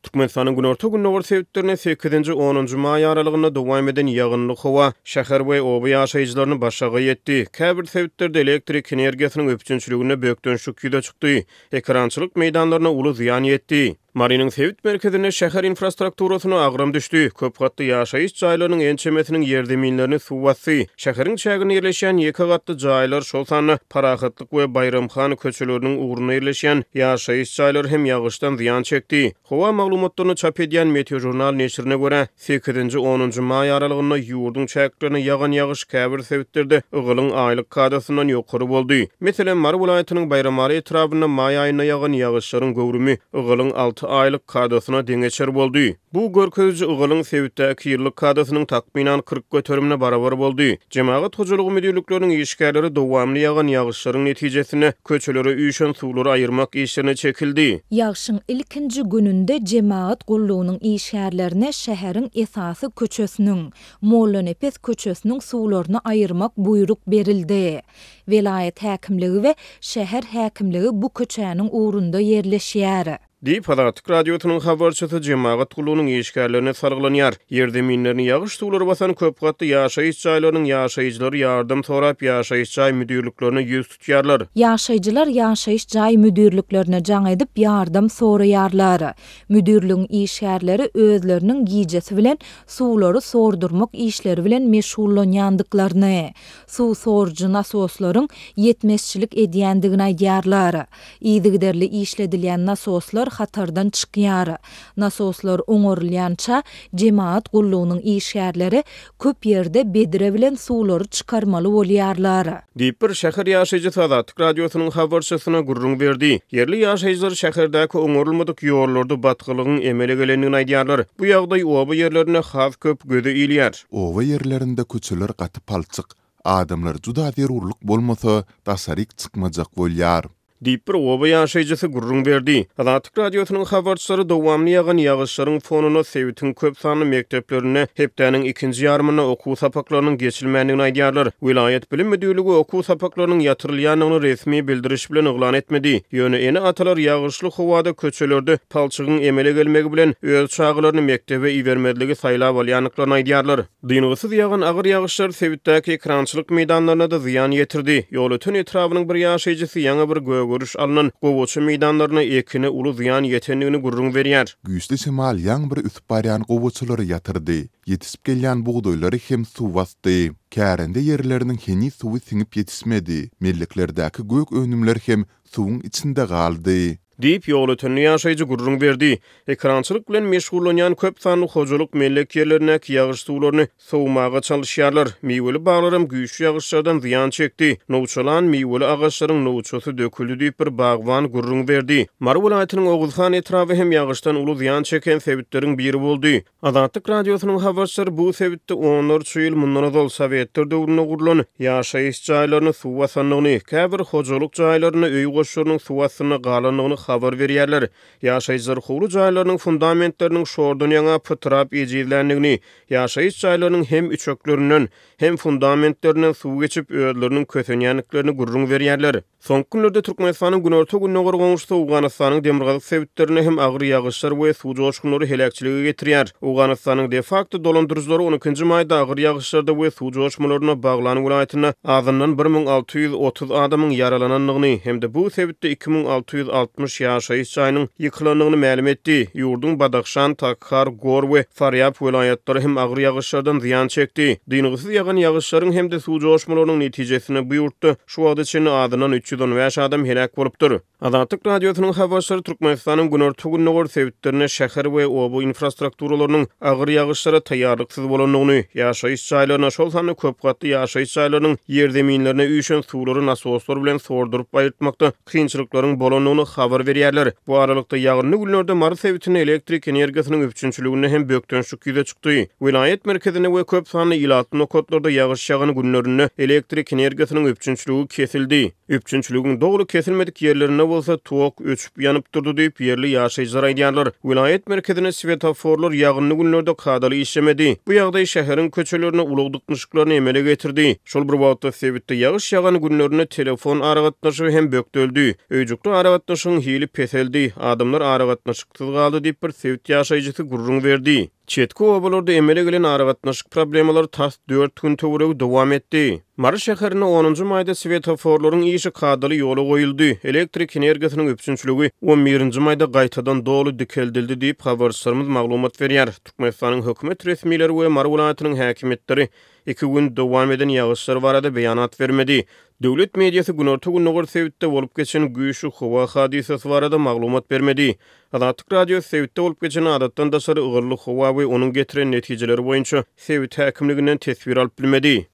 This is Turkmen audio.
Türkmenistanyň günorta-gündogar sebitlerinde sekizinji, onunjy maý aralygynda dowam eden ýagynly howa şäher we oba ýaşaýjylaryny başagaý etdi. Käbir sebitlerde elektrik energiýasynyň üpjünçiliginde bökdençlik ýüze çykdy. Ekerançylyk meýdanlaryna uly zyýan ýetdi. Marynyň sebit merkezinde şäher infrastrukturasyna agram düşdi. Köp gatly ýaşaýyş jaýlarynyň ençemesiniň ýerzeminlerini suw basdy. Şäheriň çäginde ýerleşýän ýeke gatly jaýlar, şol sanda Parahatlyk we Baýram han köçeleriniň ugrunda ýerleşýän ýaşaýyş jaýlary hem ýagyşdan zyýan çekdi. Howa maglumatlaryny çap edýän Meteožurnal neşirine görä, sekizinji, onunjy maý aralygynda ýurduň çäklerine ýagan ýagyş käbir sebitlerde ygalyň aýlyk kadasyndan ýokary boldy. Meselem, Mary welaýatynyň Baýramaly etrabynda maý aýynda ýagan ýagyşlaryň göwrümi ygalyň alty aýlyk kadasyna deňeçer boldy. Bu görkeziji ygalyň sebitdäki ýyllyk kadasynyň takmynan 40 göterimine barabar boldy. Jemagat hojalygy müdirlikleriniň işgärleri dowamly ýagan ýagyşlaryň netijesinde köçelere üýşen suwlary aýyrmak işlerine çekildi. Ýagşyň ilkinji gününde jemagat gullugynyň işgärlerine şäheriň esasy köçesiniň, Mollanepes köçesiniň suwlaryny aýyrmak buýruk berildi. Welaýat häkimligi we şäher häkimligi bu köçäniň ugrunda ýerleşýär. Diýip, Azatlyk Radiosynyň habarçysy jemagat gullugynyň işgärlerine salgylanýar. Ýerzeminlerini ýagyş suwlary basan köp gatly ýaşaýyş jaýlarynyň ýaşaýjylary ýardam sorap ýaşaýyş jaý müdirliklerine ýüz tutýarlar. Ýaşaýjylar ýaşaýyş jaý müdirliklerine jaň edip ýardam soraýarlar. Müdirligiň işgärleri özleriniň gijesi bilen suwlary sordurmak işleri bilen meşgullanýandyklaryny, suw sorujy nasoslaryň ýetmezçilik edýändigini aýdýarlar. Yzygiderli işledilýän nasoslar hatardan çykýar. Nasoslar oňarylýança, jemagat gullugynyň işgärleri köp ýerde bedre bilen suwlary çykarmaly bolýarlar. Diýip, bir şäher ýaşaýjysy Azatlyk Radiosynyň habarçysyna gürrüň berdi. Ýerli ýaşaýjylar şäherdäki oňarylmadyk ýollarda batgalygyň emele gelendigini aýdýarlar. Bu ýagdaý oba ýerlerinde has köp göze ilýär. Oba ýerlerinde köçeler gaty palçyk, Adamlar juda zerurlyk bolmasa, daşaryk çykmajak bolýar. Diýip, bir oba ýaşaýjysy gürrüň berdi. Azatlyk Radiosynyň habarçylary dowamly ýagan ýagyşlaryň fonunda sebitiň köp sanly mekdeplerinde hepdäniň ikinji ýarymynda okuw sapaklarynyň geçilmändigini aýdýarlar. Welaýat bilim müdirligi okuw sapaklarynyň ýatyrylýandygyny resmi bildiriş bilen yglan etmedi. Ýöne ene-atalar ýagyşly howada köçelerde palçygyň emele gelmegi bilen öz çagalaryny mekdebe ibermezligi saýlap alýandyklaryny aýdýarlar. Dyngysyz ýagan agyr ýagyşlar sebitdäki ekerançylyk meýdanlaryna-da zyýan ýetirdi. Ýolöten etrabynyň bir ýaşaýjysy ýaňy bir gögeriş alnan gowaça meýdanlaryna ekine uly zyýan ýetendigini gürrüň berýär. Güýçli şemal ýaňy bir ösüp barýan gowaçalary ýatyrdy. Ýetişip gelýän bugdaýlary hem suw basdy. Kärende ýerleriniň heniz suwy siňip ýetişmedi. Melleklerdäki gök önümler hem suwuň içinde galdy. Diýip, ýolötenli ýaşaýjy gürrüň berdi. Ekerançylyk bilen meşgullanýan köp sanly hojalyk mellek ýerlerindäki ýagyş suwlaryny sowmaga çalyşýarlar. Miweli baglaram güýçli ýagyşlardan zyýan çekdi. Nowçalan miweli agaçlaryň nowçasy döküldi diýip, bir bagban gürrüň berdi. Mary welaýatynyň Oguzhan etraby hem ýagyşdan uly zyýan çeken sebitleriň biri boldy. Azatlyk Radiosynyň habarçylary bu sebitde onlarça ýyl mundan ozal sowetler döwründe gurlan ýaşaýyş jaýlaryny suw basandygyny, käbir hojalyk jaýlarynda öý goşlarynyň suw astynda galandygyny habar berýärler. Ýaşaýjylar howly jaýlarynyň fundamentleriniň şordan ýaňa pytrap ejizländigini, ýaşaýyş jaýlarynyň hem üçeklerinden, hem fundamentlerinden suw geçip, özleriniň kösenýändiklerini gürrüň berýärler. Soňky günlerde Türkmenistanyň günorta-gündogar goňşusy Owganystanyň demirgazyk sebitlerinde hem agyr ýagyşlar we suw joşgunlary heläkçilige getirýär. Owganystanyň de-fakto dolandyryjylary on ikinji maýda agyr ýagyşlarda we suw joşmalarynda Baglan welaýatynda azyndan 1630 adamyň ýaralanandygyny hem-de bu sebitde 2660 ýaşaýyş jaýynyň ýykylandygyny mälim etdi. Ýurduň Badahşan, Takhar, Gor we Farýab welaýatlary hem agyr ýagyşlardan zyýan çekdi. Dyngysyz ýagan ýagyşlaryň hem-de suw joşmalarynyň netijesinde bu ýurtda Şu wagta çenli azyndan 315 adam heläk bolupdyr. Azatlyk Radiosynyň habarçylary Türkmenistanyň günorta-gündogar sebitlerinde şäher we oba infrastrukturalarynyň agyr ýagyşlara taýýarlyksyz bolandygyny, ýaşaýyş jaýlaryna, şol sanda köp gatly ýaşaýyş jaýlarynyň ýerzeminlerine üýşen suwlary nasoslar bilen sorduryp aýyrtmakda kynçylyklaryň bolandygyny habar berýärler. Bu aralykda, ýagynly günlerde Mary sebitinde elektrik energiýasynyň üpjünçiliginde hem bökdençlik ýüze çykdy. Welaýat merkezinde we köp sanly ilatly nokatlarda ýagyş ýagan günlerinde elektrik energiýasynyň üpjünçiligi kesildi. Üpjünçiligiň doly kesilmedik ýerlerinde bolsa tok öçüp ýanyp durdy diýip, ýerli ýaşaýjylar aýdýarlar. Welaýat merkezinde swetoforlar ýagynly günlerde kadaly işlemedi. Bu ýagdaý şäheriň köçelerinde ulag dyknyşyklaryny emele getirdi. Şol bir wagtda, sebitde ýagyş ýagan günlerinde telefon aragatnaşygy hem bökdeldi. Öýjükli aragatnaşygyň hili. hili peseldi, adamlar aragatnaşyksyz galdy diýip, bir sebit ýaşaýjysy gürrüň berdi. Çetki obalarda emele gelen aragatnaşyk problemalary tas dört gün töweregi dowam etdi. Mary şäherinde onunjy maýda swetoforlaryň işi kadaly ýola goýuldy, elektrik energiýasynyň üpjünçiligi on birinji maýda gaýtadan doly dikeldildi diýip, habarçylarymyz maglumat berýär. Türkmenistanyň hökümet resmileri we Mary welaýatynyň häkimiýetleri iki gün dowam eden ýagyşlar barada beýanat bermedi. Döwlet mediasy günorta-gündogar sebitde bolup geçen güýçli howa hadysasy barada maglumat bermedi. Azatlyk Radiosy sebitde bolup geçen adatdan daşary ygally howa we onuň getiren netijeleri boýunça sebit häkimliginden teswir alyp bilmedi.